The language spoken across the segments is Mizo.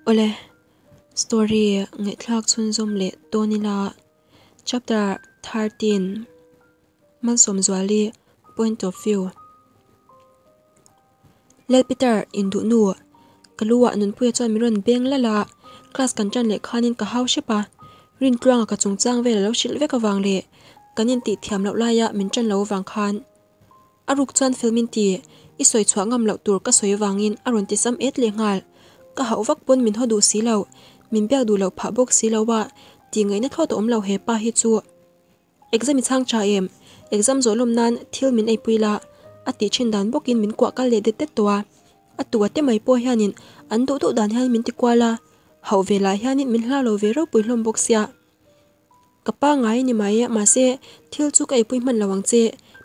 Awle, story ngaihthlak chhunzawm leh dawn ila chapter 13 Malsawmzuali point of view. Lel Peter induh nu ka lu ah Nunpuia chuan min rawn beng lal a, class kan tan leh khanin ka hau hrep a, Rintluanga ka chungchang vel a lo hrilh vek avang leh kan intih thiam loh laia min tan lo avang khan A ruk chuan Felmin ti, I sawi chhuah ngam loh tur ka sawi avangin a rawn ti sam et leh nghal. Ka hauh vak pawn min haw duh si lo, min biak duh loh phah bawk si lo a, tih ngaihna thlawt a awm lo he pa hi chu. Exam i chhang tha em? Exam zawh lawm nan thil min eipui la, a tih thin dan bawkin min kuah kal leh det det tawh a. A tu a te mai pawh hianin an duh duh dan hian min ti kual a, hauh ve lah hianin min hlau lo ve ropui hlawm bawk sia. Ka pangngai ni mai, mahse thil chu ka eipui hman lo ang che,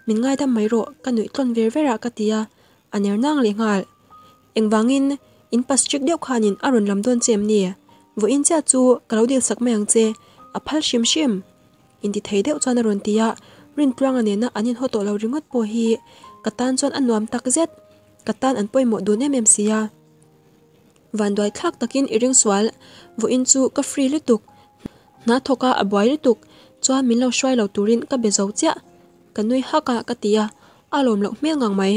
min ngaidam mai rawh ka nuih tlawn ver ver a ka ti a, a ner nang leh nghal. Engvangin in pa strict deuh khanin a rawn lam dawn che em ni? Vawiin chiah chu ka lo dil sak mai ang che, a phal hrim hrim. Inti thei deuh chuan a rawn ti a, Rintluanga nena an inhaw tawh lo ringawt pawh hi ka tan chuan a nuam tak zet, ka tan an pawimawh dun em em si a. Vanduai thlak takin i ring sual, vawiin chu ka free lutuk, hna thawk a a buai lutuk, chuan min lo hruai lo turin ka be zo chiah, ka nui hak a ka ti a, a lawm loh hmel ngang mai.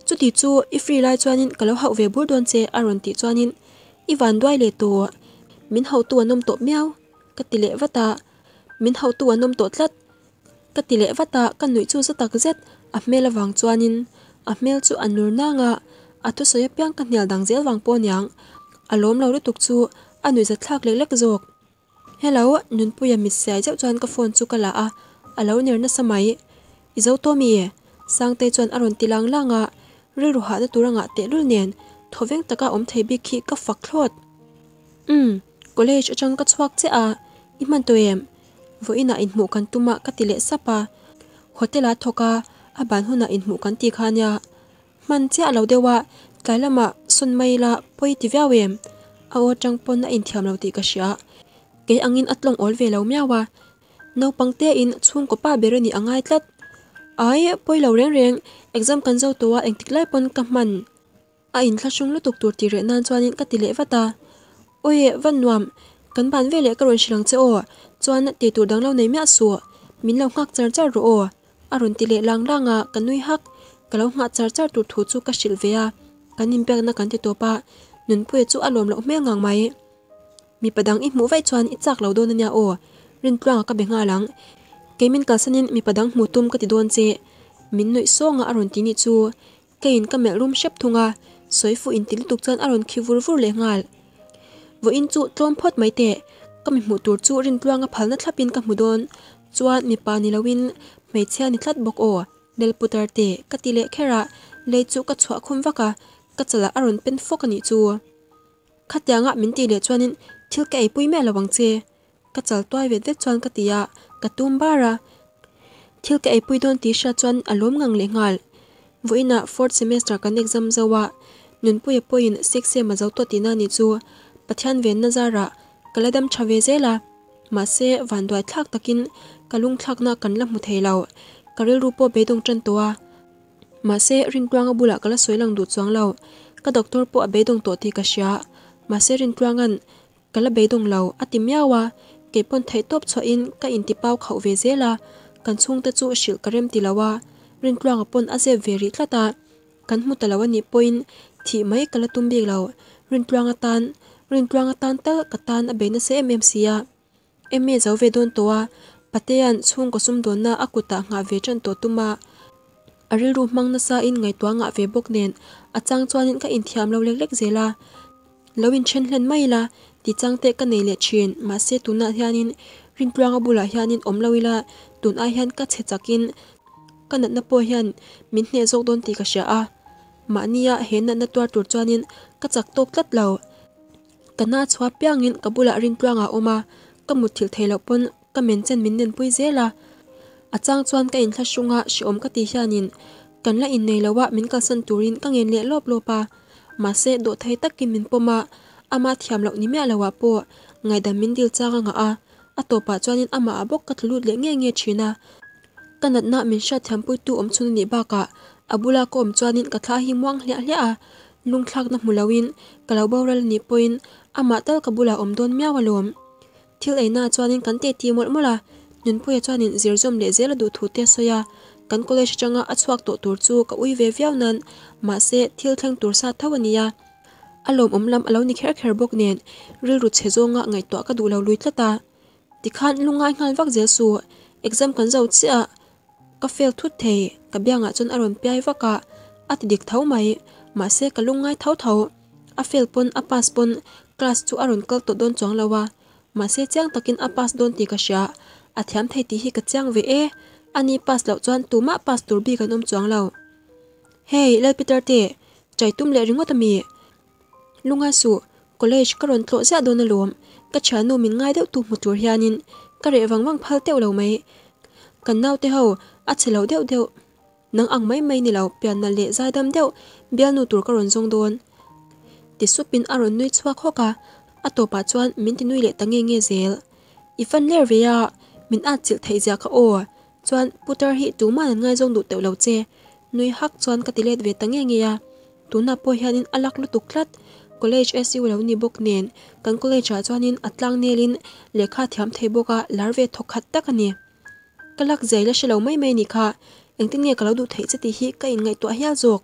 Chuti chu i free lai chuanin ka lo hauh ve bur dawn che a rawn tih chuanin i vanduai leh tawh, min hauhtu an awm tawh miau ka ti leh vat a, min hauhtu an awm tawh tlat ka ti leh vat a, ka nuih chu za tak zet a hmel avang chuanin a hmel chu a nur nang a, a thusawi apiang ka hnial dang zel vang pawh aniang, a lawm lo lutuk chu a nuih za thlak lek lek zawk. Hello, Nunpuia mit siai zeuh chuan ka phone chu ka la a, a lo ner nasa mai. I zo tawh mi? Sangtei chuan a rawn ti lang lang a, rilru hahna tur a ngah tehlul nen thawveng taka awm thei bik khi ka fak thlawt. Umm, college atang ka chhuak chiah a, i hman tawh em? Vawiinah inhmuh kan tum a ka ti leh sap a, hotel a thawk a, a ban hunah inhmuh kan ti kha nia. Hman chiah lo deuh a, tlai lamah sawn mai ila pawi ti viau em? A aw atang pawn a inthiam lo tih ka hria. Kei angin a tlawng awl ve lo miau a, naupang tein chhungkaw pa ber a nih a ngai tlat. Ai, pawi lo reng reng, exam kan zo tawh a engtik lai pawn ka hman. A inthlahrung lutuk tur tih reh nan chuanin ka ti leh vat a. Awi, va nuam, kan ban veleh ka rawn hrilh ang che aw, chuan tih tur dang lo nei miah suh, min lo nghak char char rawh aw, a rawn ti leh lang lang a, ka nui hak, ka lo nghah char char tur thu chu ka hrilh ve a, kan inbiakna kan ti tawp a, Nunpuia chu a lawm loh hmel ngang mai. Mipa dang i hmuh vaih chuan i chak lo dawn ania aw, Rintluanga ka be nghal ang. Kei min kalsanin mipa dang hmuh tum ka ti dawn che, min nuih sawnga a rawn ti nih chu. Keiin ka melh rum hrep thung a, sawi fuh inti lutuk chuan a rawn khi vur vur leh nghal. Vawiin chu tlawm phawt mai teh, ka mi hmuh tur chu Rintluanga phalna thlapin ka hmu dawn, chuan mipa ni loin hmeichhia ni tlat bawk aw, Lel Putar te ka ti leh kher a, lei chu ka chhuah khum vak a, ka chalah a rawn pen fawk a nih chu. Khatianga min tih leh chuanin thil ka eipui miah lo ang che, Ka chal tuai vet vet chuan ka ti a, ka tum bar a. Thil ka eipui dawn tih hriat chuan a lawm ngang leh nghal. Vawiinah fourth semester kan exam zo a, Nunpuia pawhin sixth sem a zo tawh tihna ni chu Pathian venna zarah ka la dam tha ve zel a. Mahse, vanduai thlak takin ka lungthlakna kan la hmu thei lo. Ka rilru pawh beidawng tan tawh a. Mahse, Rintluanga bulah ka la sawi lang duh chuang lo. Ka doctor pawh a beidawng tawh tih ka hria. Mahse, Rintluanga'n Ka la beidawng lo, a ti miau a, kei pawn theihtawp chhuahin ka inti pau khauh ve zel a, kan chhungte chu hrilh ka rem ti lo a, Rintluanga pawn a zep ve rih tlat a, kan hmu ta lo a nih pawhin thih mai ka la tum bik lo, Rintluanga tan, Rintluanga tan tal ka tan a bei nasa em em si a, MA zo ve dawn tawh a, Patea'n chhungkaw sumdawnna a kutah nghah ve tan tawh tum a, a rilru hmang nasa in ngaihtuah ngah ve bawk nen a chang chuanin ka inthiam lo lek lek zel a. Lo inthen hlen mai ila ti chang te ka nei leh thin, mahse tunah hianin Rintluanga bulah hianin awm lo ila tun ai hian ka chhe chakin ka natna pawh hian min hneh zawk dawn tih ka hria a, mahnia he natna tuar tur chuanin ka chak tawk tlat lo. Ka na chhuah piangin ka bulah Rintluanga a awm a, ka mutthilh theih loh pawn ka men chen min nenpui zel a, a chang chuan ka inthlahrung a hreawm ka tih hianin kan la innei lo a min kalsan turin ka ngen leh lawp lawp a, mahse dawhthei takin min pawm a, ama thiam loh ni miah lo ah pawh ngaihdam min dil chang a ngah a, a tawpah chuanin amah ah bawk ka tlu lut leh nge nge thin a, ka natna min hriatthiampuitu awm chhun a nih bakah a bula ka awm chuanin ka thla hi muang hliah hliah a, lungthlakna hmu loin ka lo boral a nih pawhin Amah tal ka bulah awm dawn miau alawm. Thil eina chuanin kan titi mawlh mawlh a, Nunpuia chuanin zir zawm leh zel a duh thu te a sawi a, kan college atanga a chhuak tawh tur chu ka ui ve viau nan mahse thil thleng tur sa tho a nia. A lawmawm lam a lo ni kher kher bawk nen rilru chhe zawnga ngaihtuah ka duh lo lui tlat a. Tikhan lungngai nghal vak zel su, exam kan zo chiah a, Ka fail thut thei, ka biangah chuan a rawn piai vak a, a ti dik tho mai, mahse ka lungngai tho tho. A fail pawn a pass pawn class chu a rawn kal tawh dawn chuang lo a, mahse chiang takin a pass dawn tih ka hria, a thiam thei tih hi ka chiang ve e, ani pass loh chuan tumah pass tur bik an awm chuang lo. Hey, Lal Peter te, chai tum leh ringawt ami? Lungngai suh, college ka rawn tlawh ziah dawn alawm, ka thiannu min ngai deuh tu hmu tur hianin ka reh vang vang phal teuh lo mai. Kan naute ho a che lo deuh deuh, nang ang mai mai ni lo pianna leh zaidam deuh bialnu tur ka rawn zawng dawn. Ti supin a rawn nui chhuak hawk a, a tawpah chuan min ti nui leh ta nge nge zel. I fan ler ve a, min at chilh theih zia kha aw, chuan putar hi tuman an ngaizawng duh teuh lo che, nui hak chuan ka ti let ve ta nge nge a. Tunah pawh hianin a lak lutuk tlat. College SU lo ni bawk nen kan college ah chuanin a tlang nelin lehkha a thiam thei bawk a, lar ve thawk khat tak a ni. Ka lak zai la hre lo mai mai ni kha, engtin nge ka lo duh theih che tih hi ka inngaihtuah hial zawk.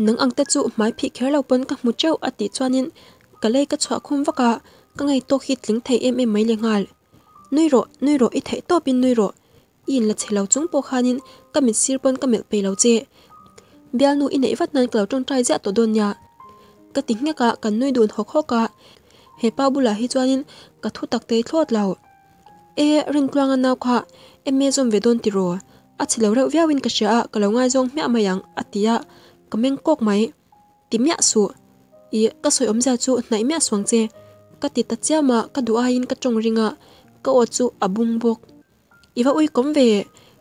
Nang ang te chu hmai phih kher lo pawn ka hmu teuh a tih chuanin ka lei ka chhuah khum vak a, ka ngei tawk hi tling thei em em mai le nghal. Nui rawh, nui rawh i theih tawpin nui rawh. I inla chhe lo chung pawh khanin ka mit sir pawn ka melh pei lo che. Bialnu i neih vat nan ka lo tawngtai ziah tawh dawn nia. Ka ti nghek a, kan nui dun hawk hawk a. He pa bulah hi chuanin ka thu tak tei thlawt lo. E, Rintluanga nau kha MA zawm ve dawn tiraw? A chhe lo reuh viauin ka hria a, ka lo ngaizawng hmiah mai ang, a ti a, ka meng kawk mai. Ti miah suh. Ih, ka sawi awmzia chu hnaih miah suang che. Ka ti ta chiam a, ka duh aiin ka tawng ring a, ka aw chu a bung bawk. I va ui kawm ve,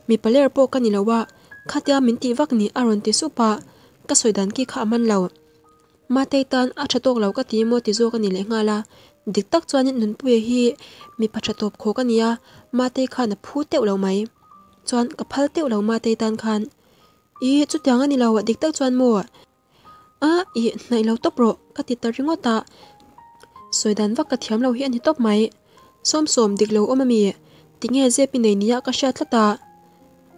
mipa ler pawh ka ni lo a, khatia min tih vak ni a rawn ti sup a, ka sawi dan ki kha a man lo. Matei tan a tha tawk lo ka ti maw ti zawk a ni leh nghal a, dik tak chuanin Nunpuia hi mipa tha tawp khawk a ni a, Matei khan a phu teuh lo mai. Chuan ka phal teuh lo Matei tan khan. Ih, chutiang a ni lo, dik tak chuan maw? A, ih, hnaih lo tawp rawh, ka ti ta ringawt a. Sawi dan vak ka thiam lo hi a ni tawp mai. Sawmsawm dik lo awm a mi? Tinge zep i nei nia ka hriat tlat a.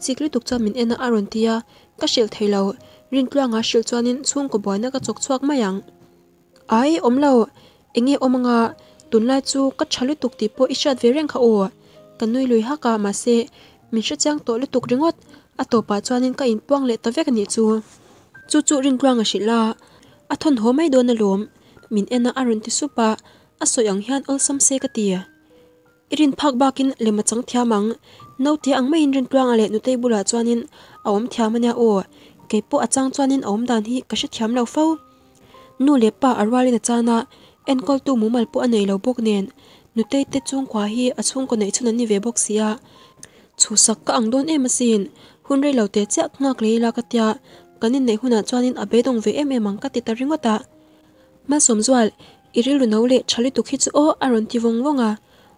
Chik lutuk chuan min en a a rawn ti a, ka hrilh thei lo. Rintluanga hrilh chuanin chhungkaw buaina ka chawk chhuak mai ang. Ai, awm lo. Enge awm anga? Tunlai chu ka tha lutuk tih pawh i hriat ve reng kha aw. Ka nui lui hak a, mahse, min hrechiang tawh lutuk ringawt. A tawpah chuanin ka inpuang leh ta vek a nih chu. Chu chu Rintluanga hrilh a, a thawn haw mai dawn alawm. Min en a a rawn ti sup a, a sawi ang hian awlsam se ka ti. I rin phak bakin lem a chang thiam ang. Naute ang maiin Rintluanga leh Nutei bulah chuanin a awm thiam ania aw. Kei pawh a chang chuanin a awm dan hi ka hrethiam lo fo. Nu leh pa a rualin a chan a, enkawltu mumal pawh a nei lo bawk nen Nutei te chhungkua hi a chhungkaw neih chhun an ni ve bawk si a. Chhuhsak ka ang dawn em asin, hun rei lo teh chiah ka nghak leh ila ka tia, kan inneih hunah chuanin a beidawng ve em em ang ka ti ta ringawt a. Malsawmzual, i rilru no leh tha lutuk hi chu aw a rawn ti vawng vawng a.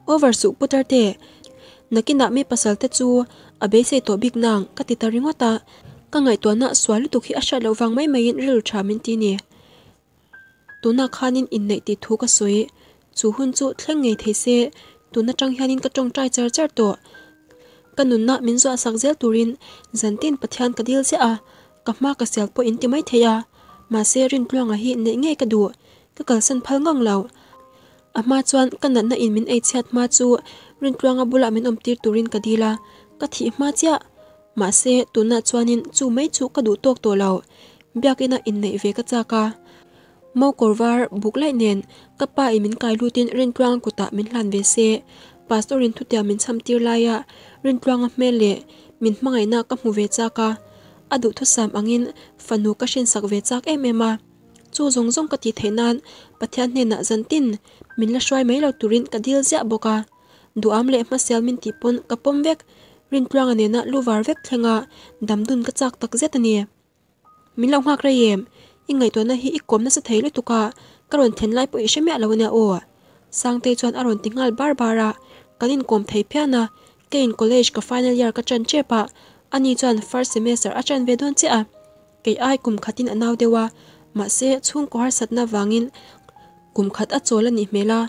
Over suh putar te, nakinah mi pasal te chu a beisei tawh bik nang ka ti ta ringawt a, ka ngaihtuahna sual lutuk hi a hriat loh vang mai maiin rilru tha min ti ni. Tunah khanin inneih tih thu ka sawi, chu hun chu thleng ngei thei se, tun atang hianin ka tawngtai char char tawh. Ka nunna min zuah sak zel turin zantin Pathian ka dil ziah a, ka hma ka sial pawh in ti mai thei a, mahse Rintluanga hi neih ngei ka duh, ka kalsan phal ngang lo. A hma chuan ka natna in min ei chhiat hma chu Rintluanga bulah min awm tir turin ka dil a, ka thih hma chiah. Mahse tunah chuanin chu mai chu ka duh tawk tawh lo, biakina inneih ve ka chak a. Mo kawr var buk laih nen ka pa in min kai lutin Rintluanga kutah min hlan ve se, Pastor in thutiam min chham tir laia Rintluanga hmel leh min hmangaihna ka hmu ve chak a, a duhthusam angin fanu ka hrinsak ve chak em em a. Chu zawng zawng ka tih theih nan Pathian hnenah zantin min la hruai mai lo turin ka dil ziah bawk a. Duham leh hmasial min tih pawn ka pawm vek, Rintluanga nena lu var vek thlenga damdun ka chak tak zet a ni. Min lo nghak rei em? I ngaihtuahna hi i kawm nasa thei lutuk a, ka rawn then lai pawh i hre miah lo ania aw. Sangtei chuan a rawn ti nghal bar bar a, kan inkawm thei phian a, keiin college ka final year ka ṭan ṭep a, ani chuan first semester a ṭan ve dawn chiah a. Kei ai kum khatin a nau deuh a, mahse chhungkaw harsatna vangin Kum khat a chawl a nih hmel a.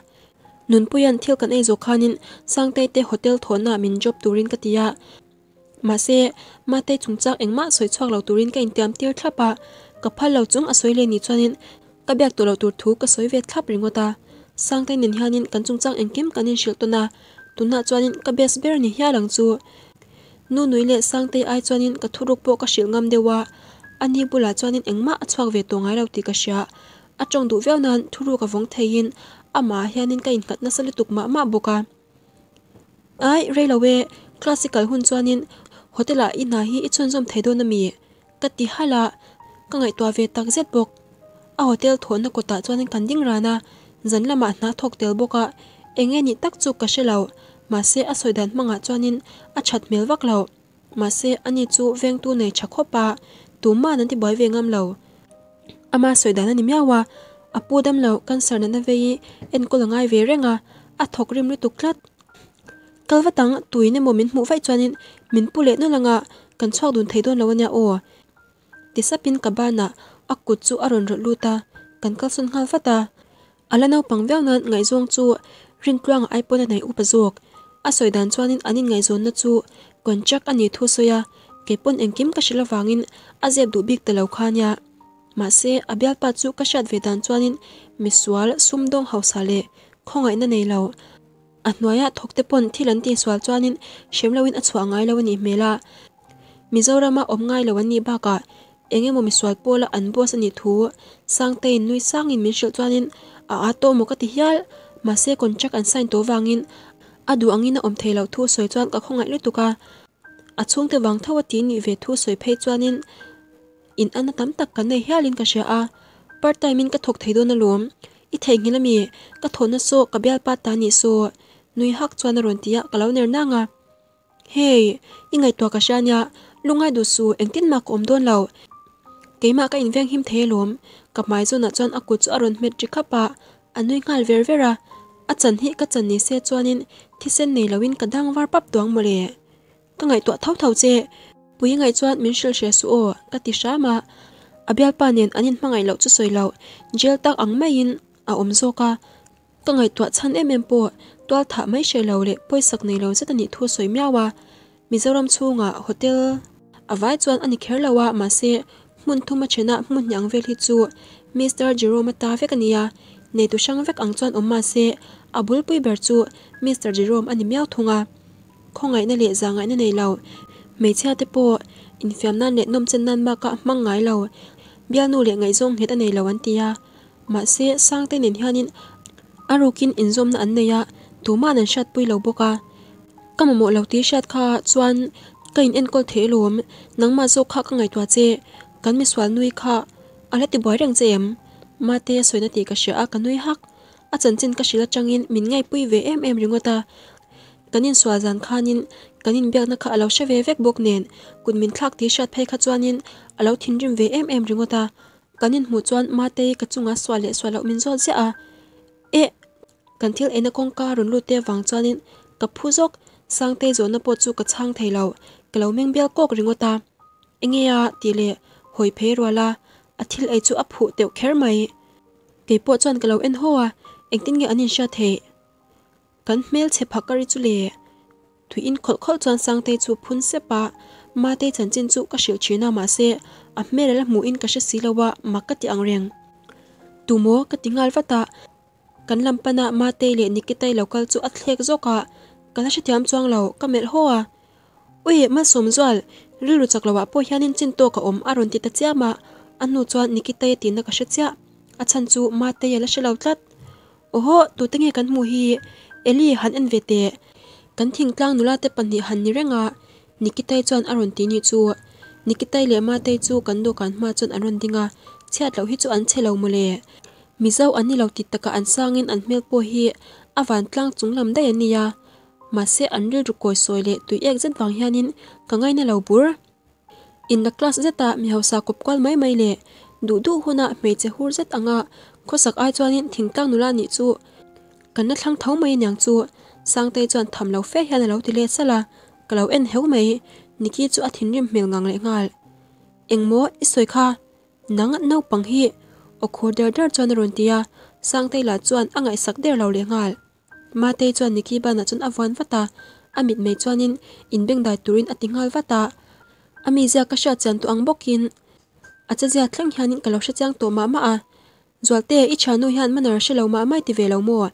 Nunpuia'n thil kan ei zawh khanin Sangtei te hotel thawhnaah min job turin ka ti a. Mahse, Matei chungchang engmah sawi chhuak lo turin ka intiam tir thlap a, ka phal lo chung a sawi leh nih chuanin ka biak tawh loh tur thu ka sawi ve thlap ringawt a. Sangtei nen hianin kan chungchang engkim kan inhrilh tawn a, tunah chuanin ka best ber ni hial ang chu. Nunui leh Sangtei ai chuanin ka thuruk pawh ka hrilh ngam deuh a, ani bulah chuanin engmah a chhuak ve tawh ngai lo tih ka hria. A tawng duh viau nan thuruk a vawng theiin amah hianin ka innghat nasa lutuk mah mah bawk a. Ai, rei lo e, class i kal hun chuanin hotel ah i hna hi i chhunzawm thei dawn ami? Ka ti halh a, ka ngaihtuah ve tak zet bawk. A hotel thawhna kawtah chuanin kan ding ran a, zan lamah hna thawk tel bawk a, eng nge nih tak chu ka hre lo, mahse a sawi dan hmangah chuanin a that hmel vak lo. Mahse ani chu vengtu nei tha khawp a, tuma'n an ti buai ve ngam lo. Ama sawi dan a ni miau a, a pu dam lo cancer natna vei i enkawl a ngai ve reng a, a thawk rim lutuk tlat. Kal vat ang, tuin emaw min hmuh vaih chuanin min pu leh nawlh anga kan chhuak dun thei dawn lo ania aw. Ti sapin ka banah a kut chu a rawn rawlh lut a, kan kalsawn nghal vat a. A la naupang viau nan ngaihzawng chu Rintluanga ai pawn a nei upa zawk. A sawi dan chuanin an inngaihzawnna chu contract a nih thu sawi a, kei pawn engkim ka hrilh avangin a zep duh bik ta lo kha nia. Mahse, a bialpa chu ka hriat ve dan chuanin misual, sumdawng hausa leh khawngaihna nei lo. A hnuaia thawk te pawn thil an tihsual chuanin hrem loin a chhuah ngai lo a nih hmel a. Mizorama awm ngai lo an nih bakah eng emaw misual pawla an boss a nih thu Sangteiin nui sangin min hrilh chuanin a â tawh maw ka ti hial. Mahse contract an sign tawh vangin a duh angin a awm thei loh thu sawi chuan ka khawngaih lutuk a. A chhungte vang tho a ti nih ve thu sawi phei chuanin in anna tam tak kan nei hialin ka hria a. Part time in ka thawk thei dawn alawm. I theihnghilh ami? Ka thawhna saw ka bialpa ta nih saw nui hak chuan a rawn ti a, ka lo ner nang a. Hey, i ngaihtuah ka hria nia, lungngai duh suh, engtin mah ka awm dawn lo. Keimah ka inveng him thei alawm, ka hmai zawnah chuan a kut chu a rawn hmet ri khap a, a nui nghal ver ver a. A chan hi ka chan ni se chuanin thisen nei loin ka dang var pap duang mawle. Ka ngaihtuah tho tho che, pui ngaih chuan min hrilh hre suh aw, ka ti hram a. A bialpa nen an inhmangaih loh chu sawi loh, jail tak ang maiin a awm zawk a. Ka ngaihtuah chhan em em pawh tual thah mai hre lo leh pawisak nei lo zet a nih thu sawi miau a. Mizoram chhungah hotel a vai chuan a ni kher lo a, mahse hmun thum a thenah hmun hniang vel hi chu Mister Jerome-a ta vek a ni a, neitu hrang vek ang chuan awm mahse a bulpui ber chu Mister Jerome a ni miau thung a. Khawngaihna leh zahngaihna nei lo, hmeichhia te pawh infiam nan leh nawmchen nan bakah hmang ngai lo, bialnu leh ngaihzawng nghet a nei lo an ti a. Mahse, Sangte nen hianin a rukin inzawmna an nei a, tuma'n an hriatpui lo bawk a. Ka mamawh lo tih hriat kha chuan ka in enkawl thei alawm, nangmah zawk kha ka ngaihtuah che, kan misual nui kha a la tibuai reng che em? Mate a sawina tih ka hria a, ka nui hak. A chanchin ka hrilh atangin min ngaihpui ve em em ringawt a. Kan insual zan khanin kan inbiakna kha a lo hre ve vek bawk nen, kut min thlak tih hriat phei kha chuanin a lo thinrim ve em em ringawt a. Kan inhmuh chuan Matei ka chunga sual leh sual loh min zawt ziah a, Eh! Kan thil eina kawngka rawn lut te avang chuanin ka phu zawk, Sangtei zawhna pawh chu ka chhang thei lo, ka lo meng bial kawk ringawt a. Enge a? tih leh hawi phei rual a, a thil ei chu a phuh teuh kher mai. Kei pawh chuan ka lo en haw a, engtin nge an inhriat theih? Kan hmelchhe phak ka ri chu le. Tui in khawlh khawlh chuan Sangtei chu phun sep a, Matei chanchin chu ka hrilh thin a mahse a hmel a la hmuh in ka hre si lo a, mak ka ti ang reng. Tumaw ka ti nghal vat a, kan lam pana Matei leh Nikitai lo kal chu a thlek zawk a, ka la hrethiam chuang lo, ka melh haw a. Ui, Malsawmzual, rilru chak loah pawh hianin chin tawk a awm a rawn ti ta chiam a, a hnu chuan Nikitai a tihna ka hre chiah, a chhan chu Matei a la hre lo tlat. Awhaw, tute nge kan hmuh hi? Eli, han en ve teh. Kan thingtlang nula te pahnih han ni reng a, Nikitai chuan a rawn ti nih chu. Nikitai leh Matei chu kan dawhkan hma chuan an rawn ding a, chhiat loh hi chu an chhe lo mawle. Mizo an ni lo ti takah an sangin an hmel pawh hi a vantlang chung lam daih an ni a. Mahse an rilru kawi sawi leh tui ek zet vang hianin ka ngaina lo bur. Inla class zeta mi hausa kawp kual mai mai leh duh duh huna hmeichhe hur zet anga khawsak ai chuanin thingtlang nula nih chu kan la thlang tho mai aniang chu Sangtei chuan tham lo fe hian a lo ti let salh a, ka lo en heu mai. Nikki chu a thinrim hmel ngang leh nghal. Engmaw i sawi kha? Nang naupang hi. Aw khur der der chuan a rawn ti a, Sangtei lah chuan a ngaihsak der lo leh nghal. Matei chuan Nikki banah chuan a vuan vat a, a mitmei chuanin inbengdai turin a ti nghal vat a. A mizia ka hriat chian tawh ang bawkin a chezia thleng hianin ka lo hre chiang tawh mah mah a. Zualte, i thiannu hian manner a hre lo mah mai ti ve lo maw?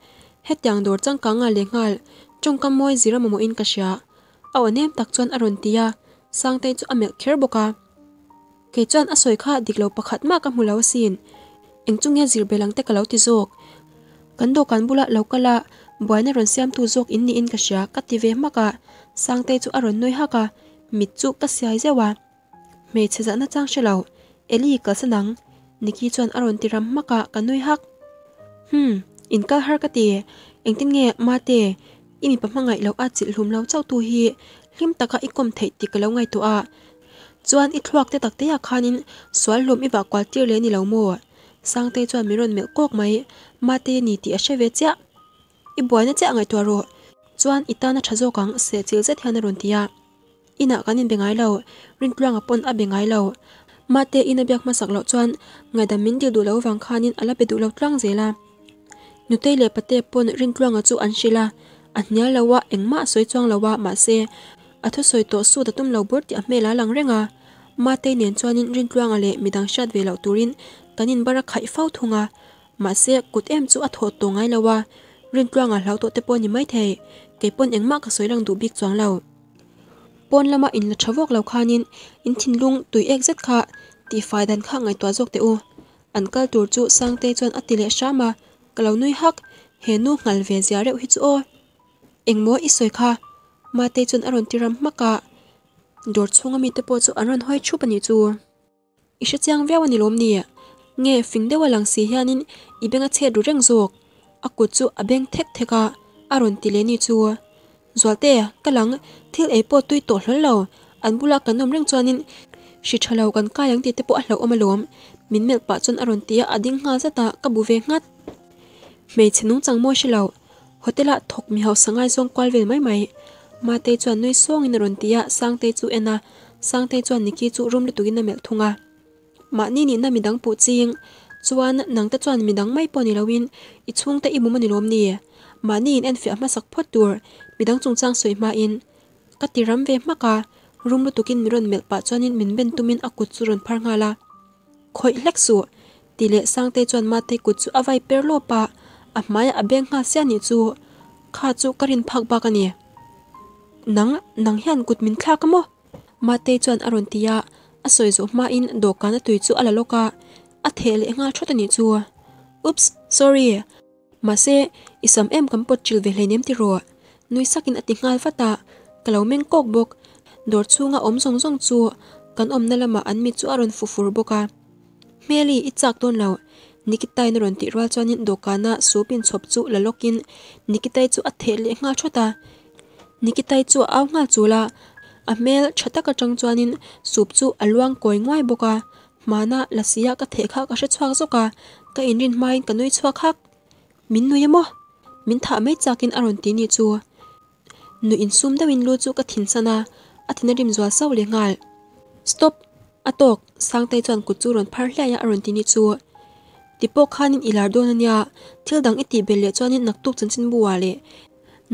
Hetiang dawr changkang ah leh nghal tawngkam mawi zir a mamawhin ka hria. A aw nem tak chuan a rawn ti a, Sangtei chu a melh kher bawk a. Kei chuan a sawi kha dik lo pakhat mah ka hmu lo asin. Eng chu nge zir bel ang te ka lo ti zawk. Kan dawhkan bula lo kal a, buaina rawn siamtu zawk in niin ka hria ka ti ve hmak a, Sangtei chu a rawn nui hak a, mit chu ka siai zeuh a. Hmeichhe zahna chang hre lo, Eli kalsan ang, Nikki chuan a rawn ti ram hmak a, ka nui hak. Humm, in kal har ka ti, engtin nge Mate, i mipa hmangaih loh a chilh hlum lo chauh tu hi hlim taka i kawm theih tih ka lo ngaihtuah a, chuan i thluak te tak te ah khanin sual hlum i vah kual tir leh ni lo maw? Sangtei chuan min rawn melh kawk mai, Mate ni tih a hre ve chiah. I buaina chiah ngaihtuah rawh, chuan i tan a tha zawk ang sehchilh zet hian a rawn ti a. Inah kan inbe ngai lo, Rintluanga pawn a be ngai lo. Mate in a biak hmasak loh chuan ngaidam min dil duh lo vang khanin a la be duh lo tlang zel a. Nutei leh Pate pawn Rintluanga chu an hrilh a, a hnial lo a, engmah a sawi chuang lo a, mahse a thusawi tawh sut a tum lo bur tih a hmel a lang reng a. Matei nen chuanin Rintluanga leh midang hriat ve loh turin kan inbar a khaih fo thung a, Mahse, kut em chu a thawh tawh ngai lo a, Rintluanga hlau tawh te pawh a ni maithei, kei pawn engmah ka sawi lang duh bik chuang lo. Pawn lama in la tha vawk lo khanin in thinlung tui ek zet kha tihfai dan kha ngaihtuah zawk teh u. An kal tur chu Sangtei chuan a ti leh hram a, ka lo nui hak, he nu nghal ve zia reuh hi chu aw. Engmaw i sawi kha? Matei chuan a rawn ti ram hmak a, dawr chhunga mite pawh chu an rawn hawi thup a nih chu. I hre chiang viau a ni lawm ni? Nge fing deuh a lang si hianin i beng a chhet ru reng zawk? A kut chu a beng thek thek a, a rawn ti leh ni chu. Zualte, ka lang, thil ei pawh tui tawh hlawl lo, an bula kan awm reng chuanin hri tha lo kan kai ang tih te pawh a hlauhawm alawm, min melh pah chuan a rawn ti a, a ding nghal zat a, ka bu ve nghat. Hmeichhe nungchang mawi hre lo, hotel ah thawk mi hausa ngaizawng kual vel mai mai. Matei chuan nui sawngin a rawn ti a, Sangtei chu en a, Sangtei chuan Nikki chu rum lutukin a melh thung a. Mahni nihna midang puh ching chuan nangte chuan midang mai pawh ni loin i chhungte i mum a ni lawm ni? Mahni in enfiah hmasak phawt tur midang chungchang sawi hmain ka ti ram ve hmak a, rum lutukin min rawn melh pah chuanin min ben tumin a kut chu rawn phar nghal a. Khawih hlek suh! Ti leh Sangtei chuan Matei kut chu a vai per lawp a, a hmaiah a beng nghal sia nih chu kha chu ka rin phak bak a ni. Nang, nang hian kut min thlak a maw? Matei chuan a rawn ti a, a sawi zawh hmain dawhkan a tui chu a la lawk a, a theh leh nghal thawt a nih chu. Oops, sorry! Mahse, i sam em kan pawt chilh ve hleinem ti rawh. Nui sakin a ti nghal vat a, ka lo meng kawk bawk. Dawr chhunga awm zawng zawng chu kan awmna lamah an mit chu a rawn fu fur bawk a. Hmeli, i chak dawn lo. Nikitain a rawn tih rual chuanin dawhkana soup inchhawp chu la lawkin Nikitai chu a theh leh nghal thawt a. Nikitai chu a au nghal chul a, a hmel tha tak atang chuanin soup chu a luang kawi nguai bawk a. Hmana Lasi-a ka theh kha ka hre chhuak zawk a, ka inrin hmain ka nui chhuak hak. Min nui emaw? Min thah mai chakin a rawn ti ni chu. Nuih insum deuhin lu chu ka thinsan a, a thin a rim zual sauh leh nghal. Stop! A tawk, Sangtei chuan kut chu rawn phar hliai a a rawn ti ni chu. Ti pawh khanin i lar dawn a nia, thil dang i tih belh leh chuanin naktuk chanchinbu ah leh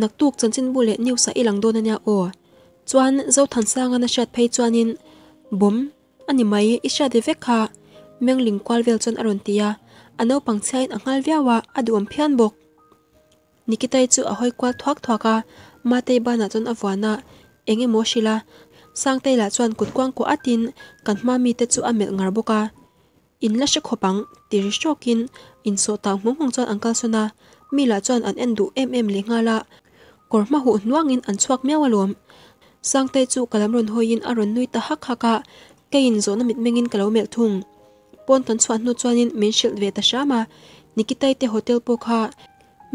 naktuk chanchinbu leh news ah i lang dawn a nia aw. Chuan Zothansanga na hriat phei chuanin bomb A ni mai, i hriat ve vek kha. Mengling kual vel chuan a rawn ti a, a naupang chhiain a nghal viau a, a duhawm phian bawk. Nikitai chu a hawi kual thuak thuak a, Matei banah chuan a vuan a, eng emaw a hrilh a, Sangtei lah chuan kut kuang kuah atin kan hma mite chu a melh ngar bawk a. In la hre khawp ang, ti ri hrawkin insawh tau nghawng nghawng chuan an kalsawn a, mi lah chuan an en duh em em leh nghal a, kawr hma huh hnuangin an chhuak miau alawm. Sangtei chu ka lam rawn hawiin a rawn nui ta hak hak a, keiin zawhna mitmengin ka lo melh thung. Pawn kan chhuah hnu chuanin min hrilh ve ta hram a, Nikitai te hotel pawh kha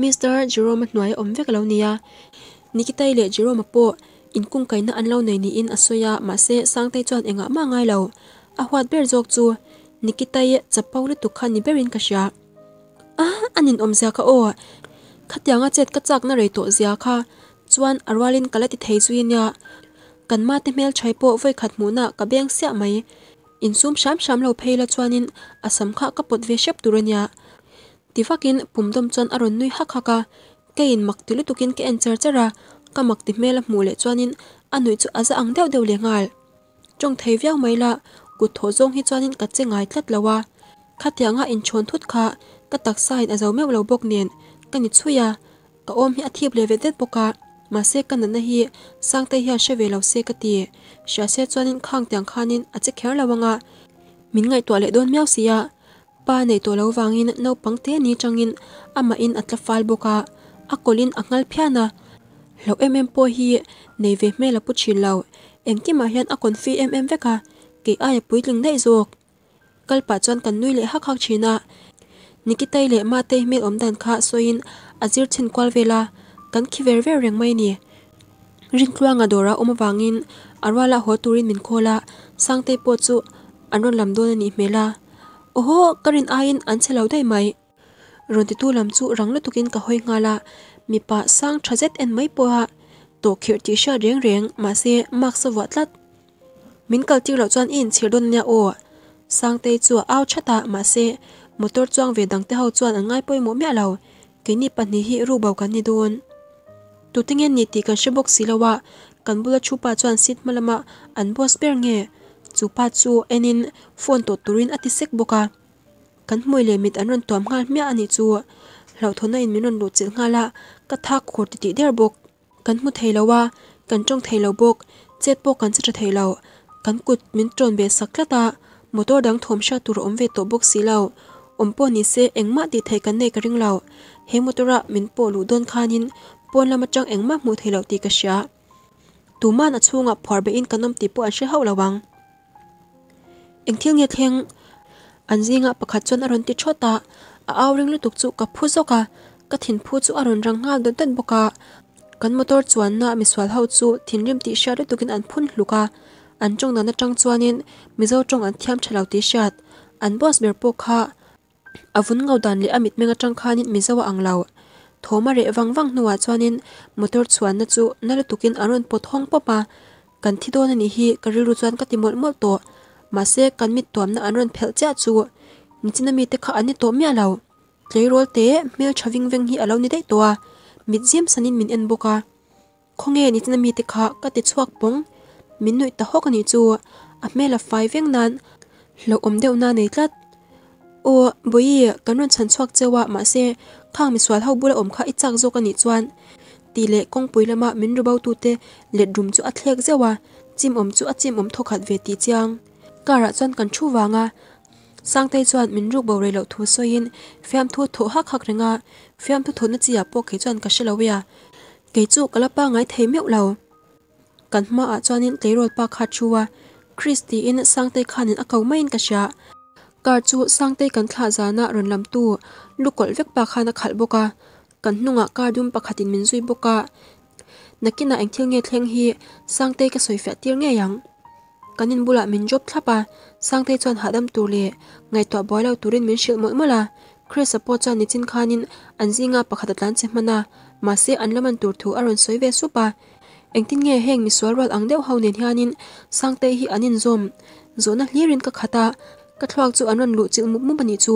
Mister Jerome-a hnuai a awm vek a lo ni a, Nikitai leh Jerome-a pawh inkungkaihna an lo nei niin a sawi a, mahse Sangtei chuan engah mah ngai lo. A huat ber zawk chu Nikitai chapo lutuk kha ni berin ka hria. A, a ninawm zia kha aw! Khatianga chet ka chakna rei tawh zia kha chuan a rualin ka la ti thei zui ania. Kan mate hmelṭhai pawh vawikhat hmuhna ka beng siah mai. Insum hram hram lo phei la chuanin a sam kha ka pawt ve hrep tur ania. Ti vakin pum dawm chuan a rawn nui hak hak a, keiin mak ti lutukin ka en char char a, ka mak ti hmel a hmuh leh chuanin a nuih chu a za ang deuh deuh leh nghal. Tawng thei viau mai la, kut thawh zawng hi chuanin ka che ngai tlat lo a, khatianga inchhawn thut kha ka taksa in a zo meuh lo bawk nen ka ni chhui a, ka awm hi a thip leh vet vet bawk a, mahse ka natna hi Sangtei hian hre ve lo se ka ti, hria se chuanin khang tiang khanin a che kher lo anga min ngaihtuah leh dawn miau si a, pa nei tawh lo vangin naupang te ni changin amahin a tla fal bawk a, a kawlhin a nghal phian a, hlauh em em pawh hi nei ve hmel a pu thin lo, engkimah hian a confi em em vek a, kei aia puitling daih zawk. Kal pah chuan kan nui leh hak hak thin a, Nikitai leh Matei hmel awm dan kha sawiin a zir chhin kual vel a, kan khi ver ver reng mai a ni. Rintluanga dawrah awm avangin a ruala haw turin min call a, Sangtei pawh chu an rawn lam dawn a nih hmel a. Awhaw, ka rin aiin an che lo daih mai. Rawn titu lam chu rang lutukin ka hawi nghal a, mipa sang tha zet en mai pawha tawhkhirh tih hriat reng reng mahse mask a vuah tlat. Min kal tir loh chuan i inchhir dawn ania aw. Sangtei chu a au that a, mahse motor chuang ve dangte ho chuan an ngai pawimawh miah lo, keini pahnih hi rukbo kan ni dawn. Tute nge ni tih kan hre bawk si lo a, kan bula thu pa chuan seat hma lama an boss ber nge chu pa chu enin phone tawh turin a ti sek bawk a. Kan hmui leh mit an rawn tuam nghal hmiah a nih chu. Hlauhthawhna in min rawn luh chilh nghal a, ka thak khur titih der bawk. Kan hmu thei lo a, kan tawng thei lo bawk, chet pawh kan che tha thei lo. Kan kut min tawn ve sak tlat a, motor dang thawm hriat tur a awm ve tawh bawk si lo. Awm pawh ni se engmah tih theih kan nei ka ring lo. He motor a min pawh luh dawn khanin pawn lam atang engmah hmuh thei loh tih ka hria. Tuman a chhungah phuar behin kan awm tih pawh an hre hauh lo ang. Eng thil nge thleng? An zingah pakhat chuan a rawn ti thawt a, a au ring lutuk chu ka phu zawk a, ka thinphu chu a rawn rang nghal dawt dawt bawk a. Kan motor chuanna misual ho chu thinrim tih hriat lutukin an phun hluk a, an tawng dan atang chuanin Mizo tawng an thiam tha lo tih hriat an boss ber pawh kha A vun ngo dan leh a mitmeng atang khanin Mizo a ang lo. Thawm a reh vang vang hnuah chuanin motor chhuanna chu na lutukin an rawn pawt hawng pawp a, kan thi dawn a nih hi ka rilru chuan ka ti mawlh mawlh tawh. Mahse kan mit tuamna an rawn phelh chiah chu nichina mite kha an ni tawh miah lo. Tleirawl te hmel tha ving veng hi a lo ni daih tawh a, mit zim sanin min en bawk a. Khawnge nichina mite kha ka ti chhuak pawng, min nuih ta hawk a nih chu, a hmel a fai veng nan hlauhawm deuh na nei tlat. Aw, Bawihi, kan rawn chhan chhuak cheu a, mahse, khang misual ho bula awm kha i chak zawk a nih chuan tih leh kawngpui lama min ru bo tute let rum chu a thlek zeuh a, chim awm chu a chim awm thawkhat ve tih chiang. Car ah chuan kan thu vang a, Sangtei chuan min ruk bo rei loh thu sawiin fiamthu thawh hak hak reng a, fiamthu thawhna chi ah pawh kei chuan ka hre lo e a, Kei chu ka la pangai thei meuh lo. Kan hmaah chuanin tleirawl pa kha thu a, Chris tiin Sangtei khanin a ko maiin ka hria. Car chu Sangtei kan thlah zana rawn lamtu lu kawlh vek pa khan a khalh bawk a, kan hnungah car dum pakhatin min zui bawk a. Nakinah engthil nge thleng hi Sangtei ka sawifiah tir ngei ang. Kan in bulah min drop thlap a, Sangtei chuan hahdam tur leh ngaihtuah buai lo turin min hrilh mawlh mawlh a. Chris-a pawh chuan nichin khanin an zinga pakhat a tlan che hman a, mahse an la man tur thu a rawn sawi ve sup a. Engtin nge heng misual rual ang deuh ho nen hianin Sangtei hi an inzawm? Zawhna hlirin ka khat a, ka thluak chu an rawn luh chilh mup mup a nih chu.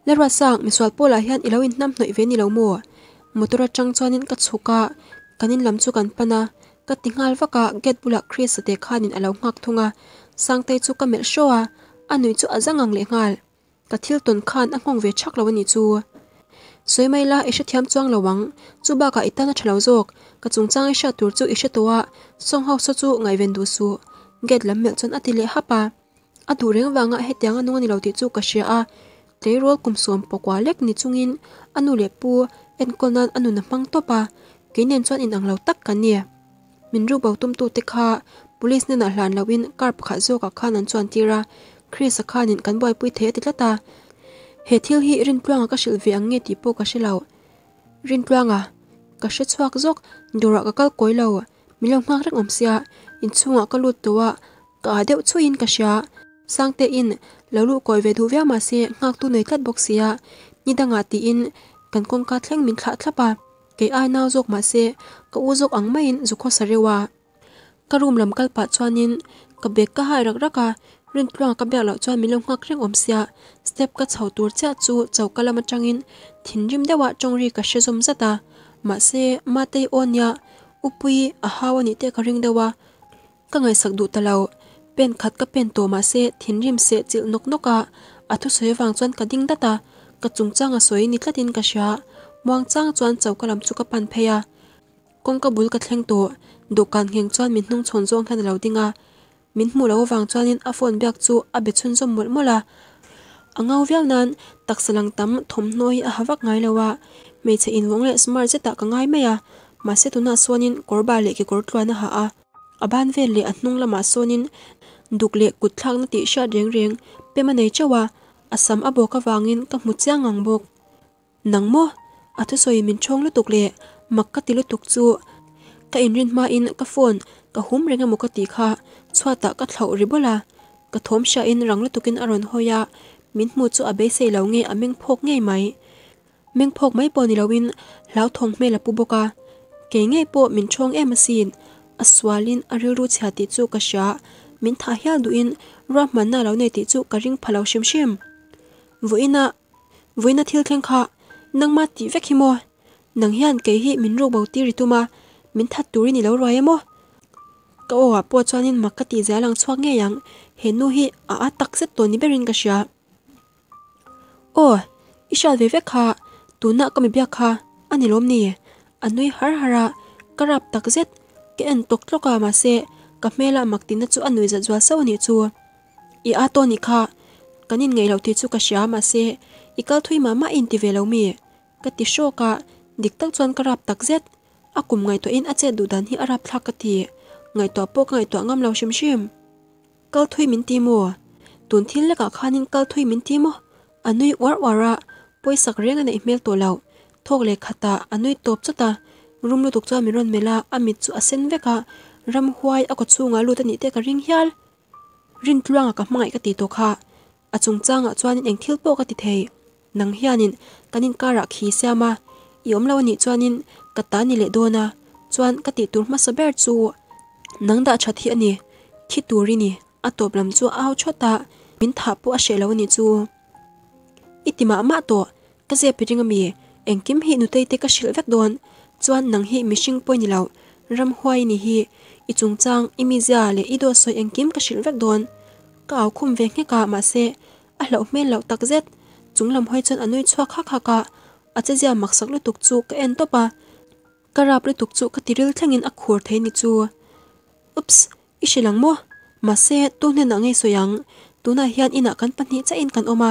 Laruatsang, misual pawlah hian i lo inhnam hnawih ve ni lo maw? Motor atang chuanin ka chhuk a, kan in lam chu kan pan a, ka ti nghal vak a, gate bulah Chris-a te khanin a lo nghak thung a, Sangtei chu ka melh hraw a, a nui chu a zang ang leh nghal. Ka thil tawn khan a nghawng ve thak lo a nih chu. Sawi mai la, i hrethiam chuang lo ang, chu bakah i tan a tha lo zawk, ka chungchang i hriat tur chu i hre tawh a, sawng ho saw chu ngaihven duh suh, gate lam melh chuan a ti leh hap a. A duh reng vanga hetiang a nung a ni lo tih chu ka hria a, tleirawl kum sawm pakua lek ni chungin a nu leh pu enkawl nan a nun a hmang tawp a, kei nen chuan inang lo tak kan ni. Min rukbo tumtute kha police hnenah hlan loin car pakhat zawkah khan an chuan tir a, Chris-a khanin kan buaipui thei a ti tlat a. He thil hi Rintluanga ka hrilh ve ang nge tih pawh ka hre lo. Rintluanga, ka hre chhuak zawk, dawrah ka kal kawi lo. Min lo nghak reng awm sia, inchhungah ka lut tawh a, ka ah deuh chhuiin ka hria. Sangtein lo luh kawi ve duh viau mahse nghaktu nei tlat bawk sia, ni dangah tiin kan kawngka thleng min thlah thlap a, kei ai nau zawk mahse ka u zawk ang maiin zu khawsa reuh a. Ka room lam kal pah chuanin ka bag ka hai rak rak a, Rintluanga ka biak loh chuan min lo nghak reng awm sia, step ka chho tur chiah chu choka lam atangin thinrim deuha tawngri ka hre zawm zat a, mahse Matei aw nia Upuii a hau a nih te ka ring deuh a, ka ngaihsak duh ta lo. Pen khat ka pen tawh mahse thinrim seh chilh nawk nawk a, a thusawi avang chuan ka ding dat a, ka chungchang a sawi ni tlatin ka hria. Muangchang chuan choka lam chu ka pan phei a, kawngka bul ka thleng tawh, dawhkan ngheng chuan min hnung chhawn zawng hian a lo ding a. Min hmuh loh avang chuanin a phone biak chu a be chhunzawm mawlh mawlh a. A ngau viau nan taksa lang tam thawmhnaw hi a ha vak ngai lo a, hmeichhe invawng leh smart zetah ka ngai mai a, mahse tunah sawnin kawr bah leh kekawr tluan a ha a. A ban vel leh a hnung lamah sawnin duk leh kut thlakna tih hriat reng reng pem a nei teuh a, a sam a bawk avangin ka hmu chiang ang bawk. Nang maw? A thusawi min ṭhawng lutuk leh mak ka ti lutuk chu ka inrin hmain ka phone ka hum reng emaw ka tih kha chhuatah ka thlauh ri bawlh a, ka thawm hriain rang lutukin a rawn hawi a, min hmu chu a beisei lo nge a meng phawk ngei mai. Meng phawk mai pawh ni loin hlauthawng hmel a pu bawk a, kei ngei pawh min ṭhawng em asin, a sualin a rilru chhia tih chu ka hria, min thah hial duhin ruahmanna a lo nei tih chu ka ring pha lo hrim hrim. Vawiinah Vawiina thil thleng kha nangma tih vek hi maw? Nang hian kei hi min ruk bo tir i tum a, min that turin i lo ruai em aw? Ka aw ah pawh chuanin mak ka tih zel ang chhuak ngei ang, he nu hi a a tak zet tawh ni berin ka hria. Aw, i hriat ve vek kha, tunah ka mi biak kha a ni lawm ni? A nui har har a, ka rap tak zet, ka en tawk tlawk a mahse ka hmela mak tihna chu a nui zat zual sauh a nih chu. I a tawn i kha, kan inngeih loh tih chu ka hria mahse i kal thui mah mah i inti ve lo mi? Ka ti hrawk a, dik tak chuan ka rap tak zet. A kum ngaihtuahin a chet duh dan hi a rap thlak ka ti. Ngaihtuah pawh ka ngaihtuah ngam lo hrim hrim. Kal thui min ti maw? Tun thil lekah khanin kal thui min ti maw? A nui uar uar a, pawisak reng a neih hmel tawh lo. Thawk leh khatah a nui tawp chawt a, rum lutuk chuan min rawn melh a, a mit chu a sen vek a, ramhuai a kawchhungah lut a nih te ka ring hial. Rintluanga ka hmangaih ka ti tawh kha, a chungchangah chuanin eng thil pawh ka ti thei. Nang hianin kan inkarah khi siam a, i awm lo a nih chuanin ka ta ni leh dawn a, chuan ka tih tur hmasa ber chu nang dah that hi a ni, khi tur i ni, a tawp lam chu a au thawt a, min thah pawh a hreh lo a nih chu. I ti mah mah tawh, ka zep i ring ami, engkim hi nutei te ka hrilh vek dawn, chuan nang hi mihring pawh i ni lo, ramhuai i ni hi, i chungchang, i mizia leh i dawt sawi engkim ka hrilh vek dawn. Ka au khum ve nghek a, mahse a hlauh hmel loh tak zet, chung lam hawi chuan a nui chhuak hak hak a, a chezia maksak lutuk chu ka en tawp a, ka rap lutuk chu ka tiril thlengin a khur thei ni chu. Oops! I hre lang maw? Mahse, tu hnenah ngei sawi ang? Tunah hian inah kan pahnih chiahin kan awm a,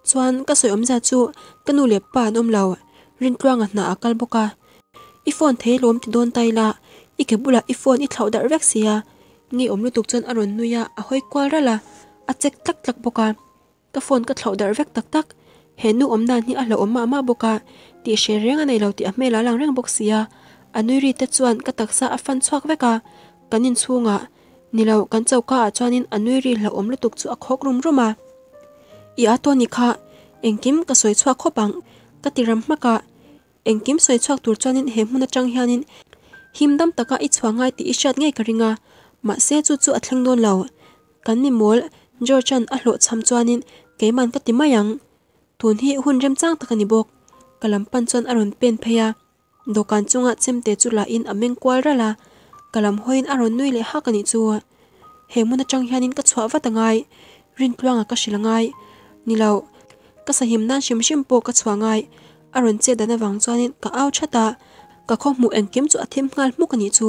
chuan ka sawi awmzia chu ka nu leh pa an awm lo, Rintluanga hna a kal bawk a. I phone thei lawm ti dawn ta ila, i ke bulah i phone i thlauh darh vek sia. Ngeiawm lutuk chuan a rawn nui a, a hawi kual ralh a, a check tlak tlak bawk a. Ka phone ka thlauh darh vek tak tak, he nu awm dan hi a hlauhawm mah mah bawk a, tih hre reng a nei lo tih a hmel a lang reng bawk sia, a nui ri te chuan ka taksa a fan chhuak vek a, kan inchhungah, ni lo kan choka ah chuanin a nui ri hlauhawm lutuk chu a khawk rum rum a. I a tawn i kha, engkim ka sawi chhuak khawp ang, ka ti ram hmak a, Engkim sawi chhuak tur chuanin he hmun atang hianin him dam taka i chhuah ngai tih i hriat ngei ka ring a, mahse chu chu a thleng dawn lo. Kan mi mawl George-a'n a hlawh chham chuanin keiman ka ti mai ang. Tun hi hun remchang tak a ni bawk. Ka lam pan chuan a rawn pen phei a, dawhkan chunga chemte chu lahin a meng kual ralh a, ka lam hawiin a rawn nui leh hak a nih chu. He hmun atang hianin ka chhuah vat a ngai, Rintluanga ka hrilh a ngai. Ni lo, ka sahim nan hrim hrim pawh ka chhuah ngai. A rawn chet dan avang chuanin ka au that a, ka khaw hmuh engkim chu a thim nghal hmuk a nih chu.